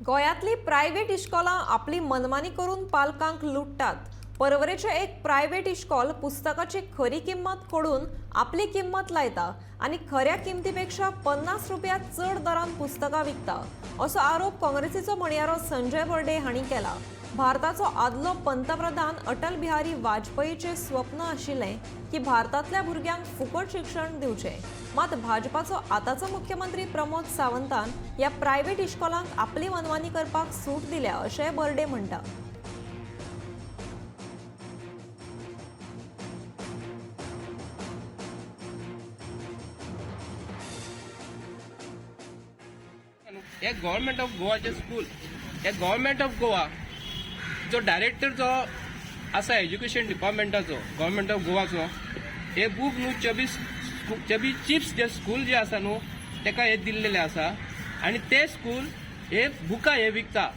गोंयांतली प्रायव्हेट इश्कोलां आपली मनमानी करून पालकांक लुट्टात. पर्वरेचें एक प्रायव्हेट इश्कोल पुस्तकाची खरी किंमत खोडून आपली किंमत लायता आनी खऱ्या किमतीपेक्षा 50 रुपया चड दरान पुस्तकां विकता, असो आरोप काँग्रेसीचो म्हणयारो संजय बर्डे हांणी केला. भारताचो आदलो पंतप्रधान अटल बिहारी वाजपेयीचें स्वप्न आशिल्लें की भारतांतल्या भुरग्यांक फुकट शिक्षण दिवचें. मात भाजपाचो आतांचो मुख्यमंत्री प्रमोद सावंतान ह्या प्रायव्हेट इश्कोलांक आपली मनमानी करपाक सूट दिल्या, अशेंय बर्डे म्हणटा. हे गव्हर्मेंट ऑफ गोवाचे स्कूल, हे गव्हर्मेंट ऑफ गोवा जो डायरेक्टर जो आसा एज्युकेशन डिपार्टमेंटाचो, गव्हर्मेंट ऑफ गोवाचो, हे बूक न्हू चबी चबी चिप्स जे स्कूल जे आसा न्हू, तेका हे दिल्लेले आसा आनी ते स्कूल हे बुकां हे विकता.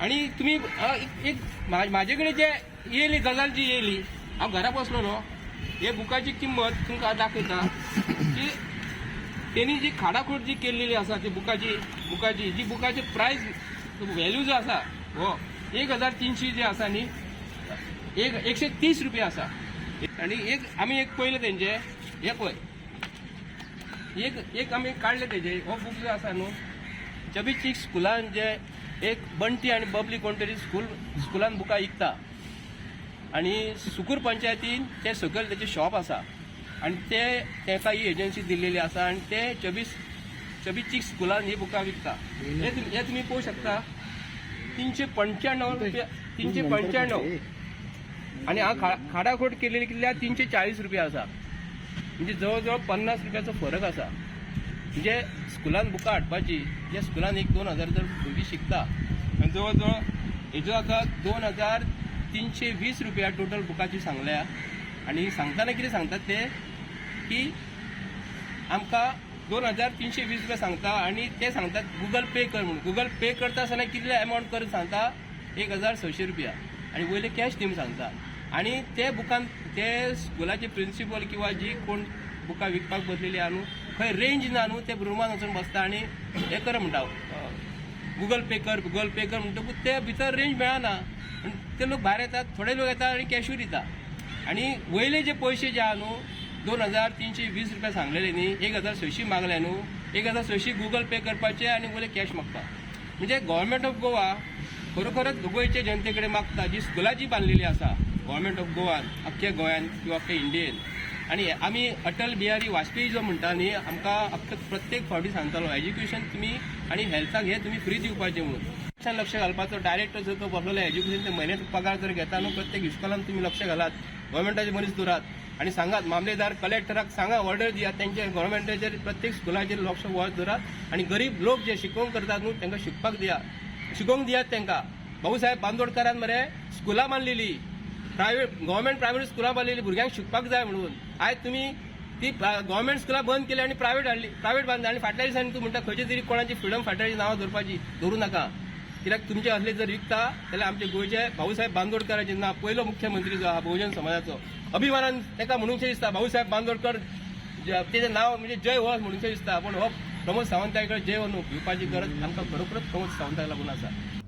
आनी तुमी एक म्हाजे कडेन जे येयली गजाल जी येयली, हांव घरा बसलो न्हू, हे बुकाची किंमत तुमकां दाखयता की तेणी जी खाडाखोड जी केल्लेली आसा ती बुकाची जी बुकाची प्रायस व्हॅल्यू जो आसा हो 1300 जे आसा न्ही, एक 130 रुपया आसा. आनी एक आमी एक पळयलें तेंचे, हे पळय, एक एक आमी काडले तेजे. हो बूक जो आसा न्हू, चबी चीक स्कुलान जे एक बंटी आनी बबली कोण तरी स्कुलान बुकां विकता आनी सुकूर पंचायतीन ते सकयल तेचे शॉप आसा आनी ते तेका ही एजन्सी दिल्लेली आसा आनी ते चबीस चबी चीक स्कुलान ही बुकां विकता. हे तुमी पळोवंक शकता, 395 रुपया, 395. आनी हांव खाडाखोड केलेली कितल्या, 340 रुपया आसा. म्हणजे जवळ जवळ 50 रुपयाचो फरक आसा. म्हणजे स्कुलान बुकां हाडपाची, जे स्कुलान एक 2000 जर भुरगीं शिकता आनी जवळ जवळ हेजो आतां 2320 रुपया टोटल बुकाची सांगल्या. आनी सांगतना कितें सांगतात ते की आमकां 2320 रुपया सांगता आनी ते सांगतात गुगल पे कर म्हणून. गुगल पे करता आसतना कितले एमावंट कर सांगता, 1600 रुपया, आनी वयले कॅश दी म्हणून सांगता. आनी ते बुकान ते स्कुलाचे प्रिंसिपल किंवा जी कोण बुकां विकपाक बसलेली आहा न्हू, खंय रेंज ना न्हू, ते रुमान वचून बसता आनी हे कर म्हणटा, गुगल पे कर, गुगल पे कर म्हणटकूच ते भितर रेंज मेळना आनी ते लोक भायर येतात, थोडे लोक येतात आनी कॅशूय दिता. आनी वयले जे पयशे जे आहा न्हू, 2320 रुपया सांगलेले न्ही, 1600 मागले न्हू, 1600 गुगल पे करपाचे आनी वयले कॅश मागता. म्हणजे गव्हर्मेंट ऑफ गोवा खरोखरच गोंयचे जनते कडेन मागता, जी स्कुलां जी बांदलेली आसा गव्हर्मेंट ऑफ गोवान अख्ख्या गोंयान किंवा अख्ख्या इंडियेन, आनी आमी अटल बिहारी वाजपेयी जो म्हणटा न्ही, आमकां अख्खे प्रत्येक फावटी सांगतालो, एज्युकेशन तुमी आनी हेल्थाक हे तुमी फ्री दिवपाचें म्हणून. लक्षान लक्ष घालपाचो डायरेक्टर जो तो बसलेलो एज्युकेशन, ते म्हयन्याक पगार जर घेता न्हू, प्रत्येक इस्कॉलान तुमी लक्ष घालात, गव्हर्मेंटाचे मनीस दवरात आनी सांगात, मामलेदार कलेक्टराक सांगा, ऑर्डर दियात, तेंचे गव्हर्मेंटाचेर प्रत्येक स्कुलाचेर लक्ष वच दवरात आनी गरीब लोक जे शिकोवंक करतात न्हू, तांकां शिकपाक दियात, शिकोवंक दियात तांकां. भाऊसाहेब बांदोडकारान मरे स्कुलां बांदलेली, प्रायव्हेट गव्हर्मेंट प्रायव्हेट स्कुलां बांदलेली भुरग्यांक शिकपाक जाय म्हणून. आयज तुमी ती गव्हर्मेंट स्कुलां बंद केली आनी प्रायव्हेट हाडली, प्रायव्हेट बांदली. आनी फाटल्या दिसांनी तूं म्हणटा खंयची तरी कोणाची फ्रिडम फायटराची नांवां दवरपाची, दवरूं नाका. कित्याक तुमचे असले जर विकता जाल्यार आमचे गोंयचे भाऊसाहेब बांदोडकाराचे नांव, पयलो मुख्यमंत्री जो आहा बहुजन समाजाचो, अभिमानान ताका म्हणूंकशें दिसता, भाऊसाहेब बांदोडकर तेजें नांव म्हणजे जय हो म्हणूंकशें दिसता. पूण हो प्रमोद सावंता कडेन जय हो न्हू, भिवपाची गरज आमकां खरोखरच प्रमोद सावंताक लागून आसा.